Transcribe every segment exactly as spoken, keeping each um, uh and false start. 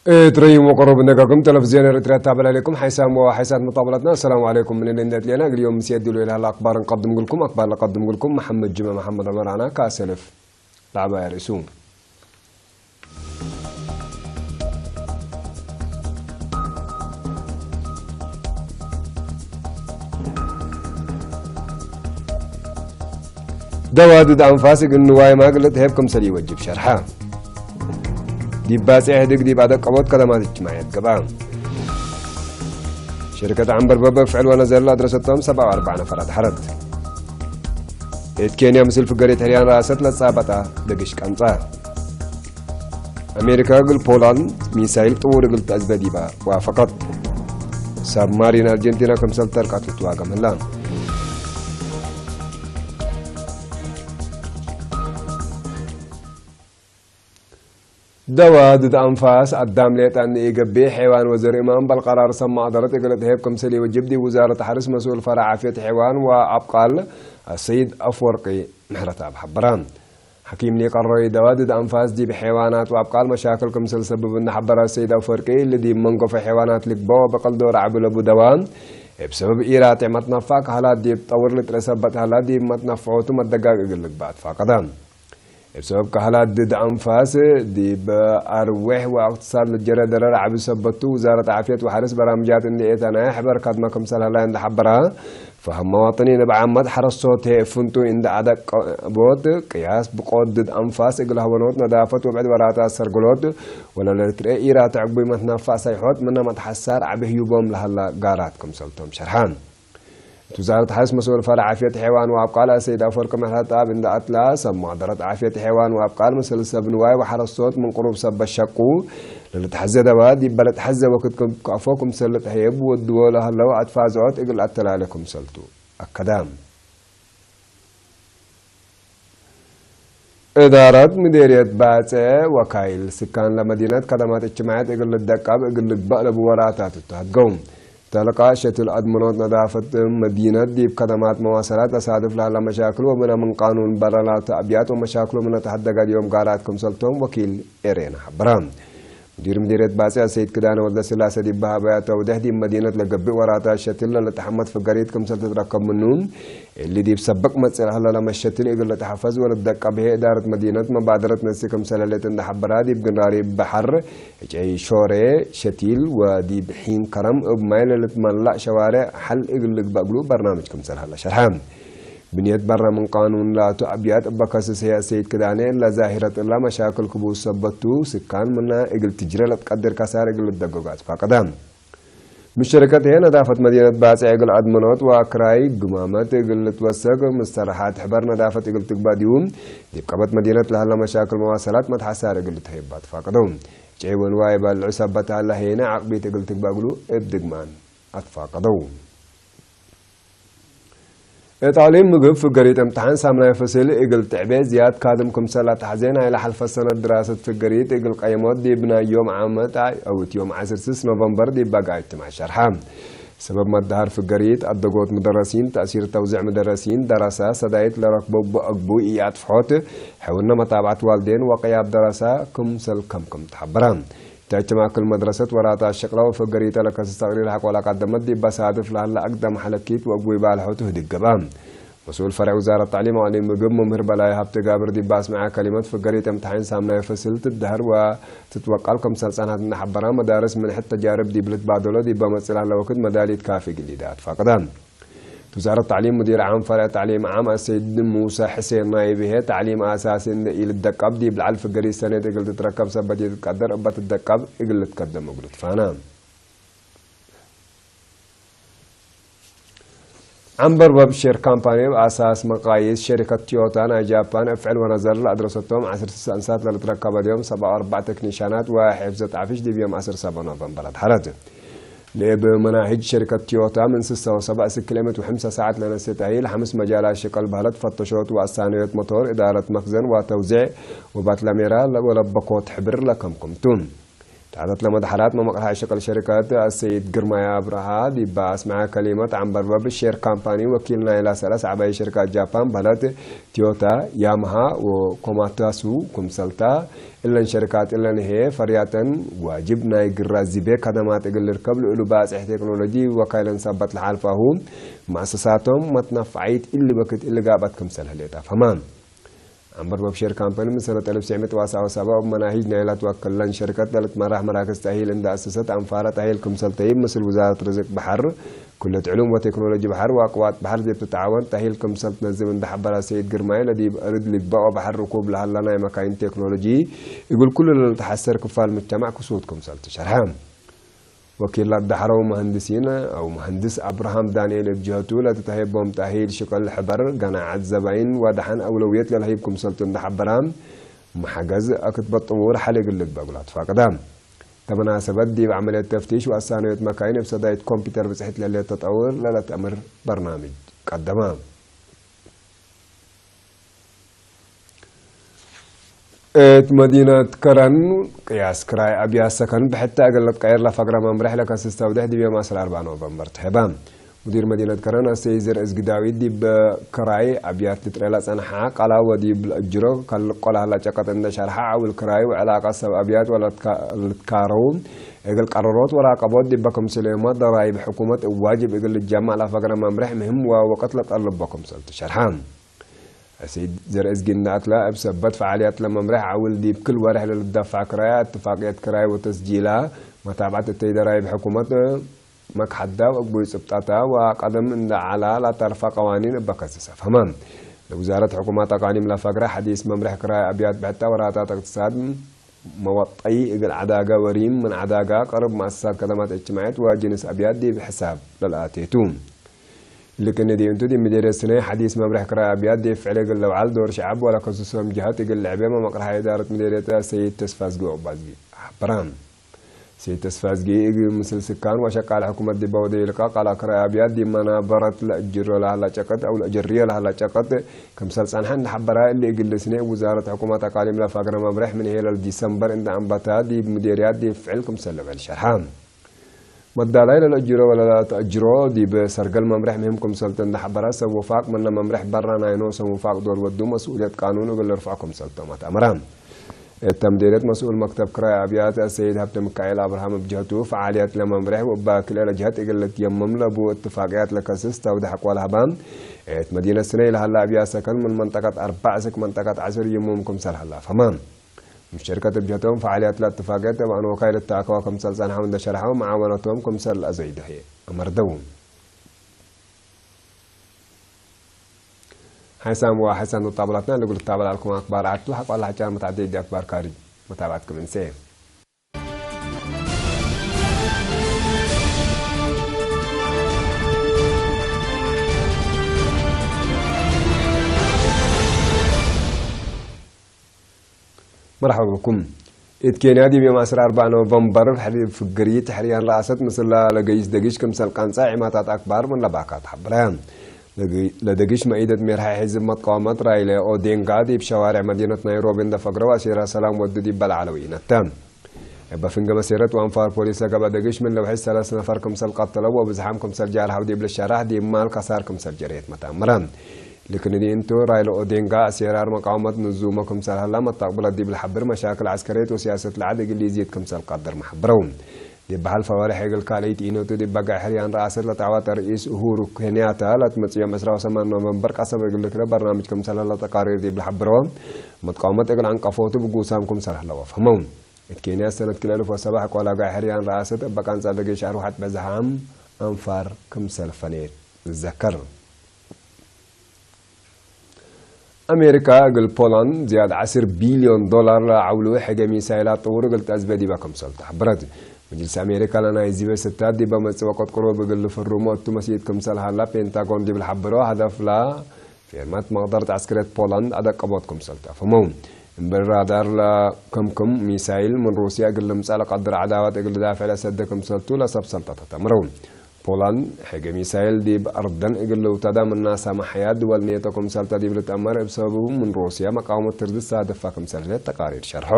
እት ረዩም ወቀሮብ እነጋኩም ተለፍዝዮን ኤረትርያ ታበል ዐሌኩም ሓይሳም ወሓይሳት መጣበላትና። አሰላሙ ዐሌኩም። ምን እንዴ እትሌና እግል ዮም ምስየድ ዲሉ ኢለሀለ አክባር እንቀድም እግልኩም። አክባር ለቀድም እግልኩም መሐመድ ጅመ መሐመድ ዑመር አና ከአሰልፍ ለዐባይ ርእሱ። ደዋ ድድ አንፋስ እግል ንዋይ ማግል ለትሄብ ክምሰል ኢወጅብ ሸርሐ። ዲብ ባጽዕ ህድግ ዲብ አደቀቦት ከደማት እጅትማዕየት ገብአ። ሸሪከት ዐንበርበብ እብ ፍዕል ወነዘር ለአድረሰቶም ሰብዓ ወአርበዕ ነፈር አድሐረት። እት ኬንያ ምስል ፍገሪት ሕርያን ረአሰት ለትጻበጠ ደግሽ ቀንጸ። አሜሪካ እግል ፖላንድ ሚሳይል ጥውር እግል ተአዝበ ዲበ ዋፈቀት። ሳብማሪን አርጀንቲና ክምሰል ተርቀት ልትዋገም ህላ። ደዋ ድድ አንፋስ አዳም ሌጠ እንዴ ኢገብእ፣ ሐይዋን ወዘርእ ማንበል ቀራር ሰብ ማዕደረት እግል እትሄብ ክምሰል ኢወጅብ ዲብ ውዛረት ሐርስ መስኡል ፈረዕ ዓፍየት ሐይዋን ወአብቃል አሰይድ አፍወርቂ ምሕረተአብ ሐበረ። ሐኪም ሊቀረዩ ደዋ ድድ አንፋስ ዲብ ሐይዋናት ወአብቃል መሻክል ክምሰል ሰብብ እንዴ ሐበረ አሰይድ አፍወርቂ፣ እሊ ዲብ መንገፎ ሐይዋናት ልግበእ ወበቅል ዶር ዐቢ ለቡ ደዋ፣ እብ ሰበብ ኢራቴዕ መትነፋዕ ከህላት ዲብ ጠውር ልጥረ ሰበት ሀላ ዲብ መትነፍዖቱ መደጋግ እግል ልግበእ አትፋቀደ። እብ ሰበብ ከህላት ድድ አንፋስ ዲብ አርዌሕ ወእቅትሳድ ልጀረ ደረር ዐቢ ሰበት ቱ፣ ውዛረት ዓፍየት ወሐርስ በራምጃት እንዴ ኤተናየ ሕበር ከድመ ክምሰል ሀላ እንዴ ሐበረ፣ ፈሀም መዋጥኒን እብ ዓመት ሐረሶት ህዬ እብ ፍንቱይ እንዴ አደቀቦት፣ ቅያስ ብቆት ድድ አንፋስ እግል ሀበኖት ነዳፈት ወብዕድ ወራታት ሰርግሎት ወለለትርኤ ኢራትዕ ግቡይ መትነፋዕ ሳይሖት ምነ መትሐሳር ዐቢ ህዩቦም ለሀላ ጋራት ክምሰልቶም ሸርሐ። እት ውዛረት ሐርስ መስኡል ፈረዕ ዓፍየት ሐይዋን ወአብቃል አሰይድ አፈወርቂ ምሕረተአብ እንዴ አትላ፣ ሰብ መቅደረት ዓፍየት ሐይዋን ወአብቃል ምስል ሰብ ንዋይ ወሐረሶት ምን ቅሩብ ሰበት ሸቁ ለልትሐዜ ደዋ ዲብ በለትሐዜ ወክድ ክም ከአፎ ክምሰል ልትሀየብ ወድዎ ለሀለው አትፋዝዖት እግል አተላሌ ክምሰልቱ አከደ። እዳረት ምዴርየት ባጽዕ ወካይል ስካን ለመዲነት ከደማት እጅትማዕየት እግል ልደቀብ እግል ልግበእ ለቡ ወራታት እቱ ሀድገው። ተልቃእ ሸትል አድምኖት ነዳፈት መዲነት ዲብ ከደማት መዋሰላት ለሳድፍ ለሀለ መሻክል ወምነ ምን ቃኑን በረ ላቱ አብያት ወመሻክሉ ምነ ተሀደገ ዲዮም ጋራት ክምሰልቶም ወኪል ኤሬና ሐበረ። ሙዲር ምዲርየት ባጽዕ ሰይድ ክዳነ ወልደስላሰ ዲብ በሀበያ ተውዴሕ፣ ዲብ መዲነት ለገብእ ወራታት ሸትል ለልትሐመድ ፍገሪት ክምሰል ትትረከብ ምኑ፣ እሊ ዲብ ሰብቅ መጽእ ለሀለ ለመሸትል እግል ልትሐፈዝ ወልትደቀብ ህዬ እዳረት መዲነት መባደረት ነስእ ክምሰል ህሌት እንዴ ሐበራ፣ ዲብ ግንራሪ በሐር፣ ዕጨይ ሾሬ፣ ሸቲል ወዲብ ሒን ከረም እብ ማይ ለልትመላእ ሸዋሬዕ ሐል እግል ልግበእ እግሉ በርናምጅ ክምሰል ሀለ ሸርሐ። ብንየት በረ ምን ቃኑን ላቱ አብያት እበ ከስስ ህዬ አሰይድ ክዳኔ፣ እለ ዛሂረት እለ መሻክል ክቡድ ሰበት ቱ፣ ስካን ምነ እግል ትጅረ ለትቀድር ከሳር እግል ልትደገጎ አትፋቀደ። ምሸረከት ህዬ ነዳፈት መዲነት ባጽዕ እግል አድምኖት ወክራይ ግማመት እግል ልትወሰክ ምስተረሓት ሕበር ነዳፈት እግል ትግበእ ዲቡ፣ ዲብ ቀበት መዲነት ለሀለ መሻክል መዋሰላት መትሐሳር እግል ልትሀይብ አትፋቀደው። ጨይ ወንዋይ በልዑ ሰበት ሀለ ህዬነ ዓቅቢት እግል ትግበእ እግሉ እብ ድግማን አትፋቀደው። እት አቅሊም ምግብ ፍገሪት እምትሓን ሳምናይ ፍስል እግል ትዕቤ ዝያድ ካድም ክምሰል አትሐዜ፣ ናይ ለሐልፈ ሰነት ድራሰት ፍገሪት እግል ቀይሞት ዲብ ናይ ዮም ዓመት አውት ዮም ዐስር ስስ ኖቨምበር ዲብ በጋ እጅትማዕ ሸርሐ። ሰበብ መደሀር ፍገሪት፣ አደጎት ምደረሲን፣ ተእሲር ተውዜዕ ምደረሲን፣ ደረሰ ሰዳይት ለረክቦ እቡ አግቡይ ኢአጥፍሖት፣ ሕውነ መታብዐት ዋልዴን ወቅያብ ደረሰ ክምሰል ከምክም ተሐበረ። እተ እጅትማዕ ክል መድረሰት ወራታት ሸቅለ ወፍገሪተ ለከስስ ተቅሪር ሐቆ ለቀደመት፣ ዲበ ሳድፍ ለሀለ አግደም ሐለኪት ወእግቡይ ባልሖቱ ህድግ ገብአ። መስኡል ፈርዕ ውዛረት ተዕሊም አቅሊም ምግብ መምህር በላይ ሀብተ ጋብር ዲብ አስመዐ ከሊመት፣ ፍገሪት እምትሓን ሳምናይ ፍስል ትደሀር ወትትወቀል ክምሰል ጸንሐት እንዴ ሐበረ፣ መዳርስ ምን ሕድ ተጃርብ ዲብ ልትባደሎ ዲበ መጽእ ለሀለ ወክድ መዳሊት ካፊ እግል ሊደ አትፋቅደ። ውዛረት ተዕሊም ሙዲር ዓም ፈርዕ ተዕሊም ዓም አሰይድ ሙሰ ሕሴን ናይብ ህዬ፣ ተዕሊም አሳሲ እንዴ ኢልትደቀብ፣ ዲብ ለዐል ፍገሪት ሰኔት እግል ትትረከብ ሰበት ኢትትቀደር፣ እበ ትትደቀብ እግል ልትከደም እግሉ ትፋነ። ዐንበርበብ ሼር ካምፓኒ እብ አሳስ መቃይስ ሸሪከት ቶዮታ ናይ ጃፓን እብ ፍዕል ወነዘር ለአድረሰቶም ዐስር ስስ አንሳት ለልትረከበ ዲዮም ሰብዓ ወአርበዕ ተክኒሻናት ወሕፍዘት ዐፍሽ ዲብ ዮም ዐስር ሰበት ኖቨምበር አድሐረት። ለእብ መናህጅ ሸሪከት ቶዮታ ምን ስሰ ወሰብዕ እስክ ክልኤ ምእት ወሐምሳ ሰዓት ለነስእ ተእሂል፣ ሐምስ መጃላት ሽቅል በህለት፣ ፈተሾት ወአሳንዮት መቶር፣ እዳረት መክዘን ወተውዜዕ ወባትላሜራ ወለበኮት ሕብር ለከምክም ቱ። ተሐተት ለመድሐራት መመቅርሐ ሽቅል ሸሪከት አሰይድ ግርማይ አብርሃ ዲብ አስመዐ ከሊመት፣ ዐንበርበብ ሼር ካምፓኒ ወኪል ናይላ ሰለስ ዐባይ ሸሪካት ጃፓን በህለት ቲዮታ፣ ያማሃ ወኮማታሱ ክምሰልታ፣ እለን ሸሪካት እለን ህዬ ፈርያተን ዋጅብ ናይ ግራ ዚቤ ከደማት እግል ልርከብ ልእሉ ባጽሕ ቴክኖሎጂ ወካይለን ሰበት ለሓልፋሁ መአሰሳቶም መትነፋዒት እሊ ወክድ እሊ ጋብአት ክምሰል ህሌት አፍሀመ። ዐንበርበብ ሼር ካምፓኒ፣ ምስል ሰነት አልፍ ወትሰዕ ምእት ወሰብዓ ወሰብዓ እብ መናሂጅ ናይላ ትወከለን ሸሪከት ለልትመራሕ መራክዝ ተእሂል እንደ አሰሰት፣ አንፋረ ተእሂል ክምሰል ተይብ ምስል ውዛረት ርዝቅ በሐር፣ ኩለት ዕሉም ወቴክኖሎጂ በሐር ወአቅዋጥ በሐር ዲብ ትተዓወን ተእሂል ክምሰል ትነዝም እንደ ሐበረ ሰይድ ግርማይ፣ ለዲብ አርድ ልግበኦ በሐር ርኩብ ለሀላ ናይ መካይን ቴክኖሎጂ እግል ኩሉ ለልትሐሰር ክፋል ምጅተማዕ ክሱት ክምሰል ትሸርሐ። ወኪላት ደሐረው መሀንድሲን አው መሀንድስ አብርሃም ዳንኤል እብ ጀህቱ፣ ለትትሀየቦም ተእሂል ሽቅል ሕበር፣ ገናዐት ዘባይን ወደሐን አውለውየት ለልሀይብ ክምሰልቱ እንደ ሐበረ፣ መሐገዝ አክትበት ጥዉር ሐሊግ ልግበእ እግል አትፋቅደ። ተመናሰበት ዲብ ዐመልየት ተፍቲሽ ወአሳንዮት መካይን እብ ሰዳይት ኮምፒተር ብጽሕት ለህሌት ተጠውር ለለትአምር በርናምጅ ቀደመ። እት መዲነት ከረን ቅያስ ክራይ አብያት ሰከን ብሕተ እግል ልትቀየር ለፈግረ መምሬሕ ለከስስ ተውዴሕ ዲብ ዮም አስር አርበዕ ኖቨምበር ተሄበ። ሙዲር መዲነት ከረን አሰይድ ዘርእዝጊ ዳዊት ዲብ ክራይ አብያት ልጥሬ ለጸንሐ ቃላ ወዲብ ለእጅሮ ከልቆ ለሀላ ጨቀጥ እንደ ሸርሐ፣ ዐውል ክራይ ወዕላቀት ሰብ አብያት ወለልትካረው እግል ቀረሮት ወራቀቦት ዲበ ክምስሌመ ደራይብ ሕኩመት እብ ዋጅብ እግል ልጀመዕ ለፈግረ መምሬሕ ምህም ወወቅት ለጠልቦ ክምሰል ትሸርሐ። አሰይድ ዘርእዝጊ እንደ አትለ፣ እብ ሰበት ፈዓልያት ለመምሬሕ ዐውል ዲብ ክል ወሬሕ ለልትደፈዕ ክራይ፣ እትፋቅየት ክራይ ወተስጂላ፣ መታብዐት እተይ ደራይብ ሕኩመት፣ መክሐዳ ወእግቡይ ጽብጠታ ወቀደም እንደ ዐላ ለተርፈ ቀዋኒን እበ ከስስ አፍሀመ። ለውዛረት ሕኩመት አቃሊም ለፈግረ ሐዲስ መምሬሕ ክራይ አብያት ብሕተ ወራታት እቅትሳድ መወጠይ እግል ዐዳገ ወሪም ምን ዐዳገ ቀርብ መአሰሳት ከደማት እጅትማዕየት ወጅንስ አብያት ዲብ ሕሳብ ለልአቴቱ። እሊ ቅንዲ እንቱ፣ ዲብ ምዴርየት ስነይ ሐዲስ መምሬሕ ክራይ አብያት ዲብ ፍዕል እግል ለውዓል ዶር ሸዐብ ወለከሱሶም ጀሀት እግል ልዕቤ መመቅርሐ እዳረት ምዴርየት ሰይድ ተስፋዝጊ ወአባዝጊ ሐበረ። ሰይድ ተስፋዝጊ እግል ምስል ስካን ወሸቃል ሕኩመት ዲበ ወደዩ ልቃ ቃላ ክራይ አብያት ዲብ መናበረት ለእጅሮ ለሀላ ጨቀጥ አው ለእጀርዮ ለሀላ ጨቀጥ ክምሰል ጸንሐ እንደ ሐበረ፣ እሊ እግል ስኔ ውዛረት ሕኩመት አቃሊም ለፋግረ መምሬሕ ምን ሄለል ዲሰምበር እንደ አንበተ ዲብ ምዴርያት ዲብ ፍዕል ክምሰል ልብል ሸርሐ። መዳላይ ለለእጅሮ ወለለተእጅሮ ዲብ ሰርገል መምሬሕ ምህም ክምሰልቱ እንደ ሐበረ፣ ሰብ ውፋቅ ምነ መምሬሕ በረ ናይ ኖሰም ውፋቅ ዶል ወዱ መስኡልየት ቃኑን እግል ልርፍዖ ክምሰልቶም አትአመረ። እተ ምዴርየት መስኡል መክተብ ክራይ አብያት አሰይድ ሀብተ ሚካኤል አብርሃም እብ ጀህቱ፣ ፈዓልያት ለመምሬሕ ወእባ ክልኤ ለጀሀት እግል ልትየመም ለቡ እትፋቅያት ለከስስ ተውደሐቅ ወለሀበ፣ እት መዲነት ስነይ ለሀለ አብያት ሰከን ምን መንጠቀት አርበዕ እስክ መንጠቀት ዐስር ይሙም ክምሰል ሀለ አፍሀመ። ሙሽተርከት እብ ጀህቶም፣ ፈዓልያት ለእትፋቅየት እብ አኖካይ ልትአከወ ክምሰል ጸንሐው እንደ ሸርሐው፣ መዓወነቶም ክምሰል ለአዘይዱ ህዬ አመርደው። ሐይሳም ወሐይሳም ጣብላትና ልጉል ታበል አልኩም አክባር አቱ ሐቋላ ሐጫር መታደይ ዲ አክባር ካሪ መታባትኩም እንሴ። መርሐባ ብኩም። እት ኬንያ ዲብ ዮም ዐስር አርበዕ ኖቨምበር፣ ፍግሪት ሕርያን ረአሰት ምስላ ለገይስ ደግሽ ክምሰል ቀንጸ ዒማታት አክባር ምን ለባካት ሐብረ። ለገ-፣ ለደግሽ መኢደት ሜርሐ ሕዝብ መትቃወመት ራይለ ኦዴንጋ ዲብ ሸዋርዕ መዲነት ናይሮቢ እንደ ፈግረው አሲረ ሰላም ወዱ ዲብ በልዐለው ኢነተ። እበ ፍንገ መሴረት ወአንፋር ፖሊስ ለገብአ ደግሽ ምን ለውሕድ ሰለስ ነፈር ክምሰል ቀተለው ወብዝሓም ክምሰል ጃርሐው ዲብ ልሸራሕ ዲብ ማል ከሳር ክምሰል ጀርየት መተአምረ። ልክንዲ እንቱ ራይለ ኦዴንጋ አሴራር መቃወመት ንዙመ ክምሰል ሀላ መታቅብለት ዲብ ለሐብር መሻክል ዐስከርየት ወሲያሰት ለዐድ እግል ኢዚድ ክምሰል ቀድር መሐብረው። ዲብ ሐልፈ ወሬሕ እግል ካልኢት ኢኖቱ ዲብ በገዕ ሕርያን ረአሰት ለተዐወተ ርኢስ ኡሁሩ ኬንያታ ለትመጽእ ዮም ዕስራ ወሰማን ኖቨምበር ቀሰብ እግል ልክረ በርናምጅ ክምሰል ሀላ ተቃሪር ዲብ ለሐብረው። መትቃወመት እግል ዐንቀፎቱ ብጉሳም ክምሰል ሀላ ወፍሀመው። እት ኬንያ ሰነት ክልኤ እልፍ ወሰብዓ ቆላጋ ሕርያን ረአሰት እበ ቃንጻ ደጌሽ አርወሐት በዝሓም አንፋር ክምሰል ፈኔት ትዘከር። አሜሪካ እግል ፖላንድ ዝያድ ዐስር ቢልዮን ዶላር ለዐውሉ ሕገ ሚሳይላት ጥውር እግል ተአዝበ ዲበ ክምሰል ተሐብረት። መጅልስ አሜሪካ ለናይ ዚበ ስታት ዲበ መጽእ ወቀት ቅሩብ እግል ልፍሩሞ እቱ መሲት ክምሰል ሀላ ፔንታጎን ዲብ ለሐብሮ ሀደፍ ላ ፌርማት መቅደረት ዐስከርየት ፖላንድ አደቀቦት ክምሰልቱ አፍህመው። እምበል ራዳር ለክምክም ሚሳይል ምን ሩስያ እግል ልምጸእ ለቀድር ዐዳወት እግል ልዳፍዕ ለሰደ ክምሰልቱ ለሰብ ሰልጠት አተምረው። ፖላንድ ሕገ ሚሳይል ዲብ አርደን እግል ልውተዳ ምና ሳመሐያ ድወል ኔቶ ክምሰልተ ዲብ ልትአመር እብ ሰበቡ ምን ሩስያ መቃወመት ትርድት ሳድፋ ክምሰል ህሌት ተቃሪር ሸርሖ።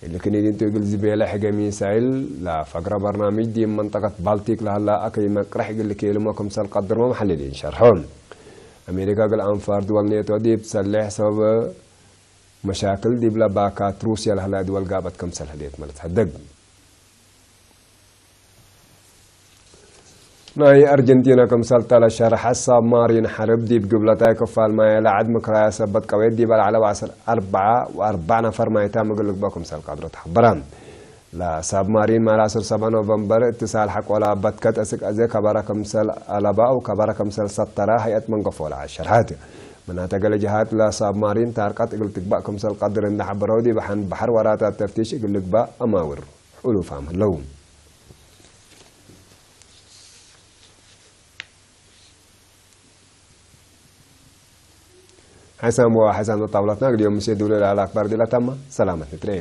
እሊ ክኒን ቱ እግል ዝቤለ ሕገ ሚሳይል ለፈግረ በርናምጅ ዲብ መንጠቀት ባልቲክ ለሀላ አከይ መቅረሕ እግል ልኬልሞ ክምሰል ቀድርሞ መሐልሊን ሸርሖ። አሜሪካ እግል አንፋር ድወል ኔቶ ዲብ ትሰሌሕ ሰበብ መሻክል ዲብለ ባካት ሩስየ ለሀላ ድወል ጋበት ክምሰል ህሌት መለትሐደግ። ናይ አርጀንቲና ክምሰል ተ ለሸርሐ ሳብማሪን ሐርብ ዲብ ግብለታይ ክፋል ማየ ለዐድ ምክራያ ሰበት ቀዌት ዲበ ለዐለ ባስር አርበዓ ወአርበዕ ነፈር ማይታም እግል ልግበእ ክምሰል ቀድሮ ተሐበረ። ለሳብማሪን ማል አስር ሰበ ኖቨምበር እትሳል ሐቆላ በትከት እስክ አዜ ከበረ ክምሰል አለባ ወከበረ ክምሰል ሰተረ ሀይአት መንገፎ ለዐድ ሸርሐት። ምናተ ገሌ ጀሃት ለሳብማሪን ታርቀት እግል ትግበእ ክምሰል ቀድር እንደ ሐበረው ዲብ ሐን በሐር ወራታት ተፍቲሽ እግል ልግበእ አማውር ሑሉፋም ህለው። ሐይሳም ወሐይሳም ጣውላትና እግል ዮም ምሴ ዱለ ለአለ አክባር ዲላ ታማ ሰላመት ንትረኤ።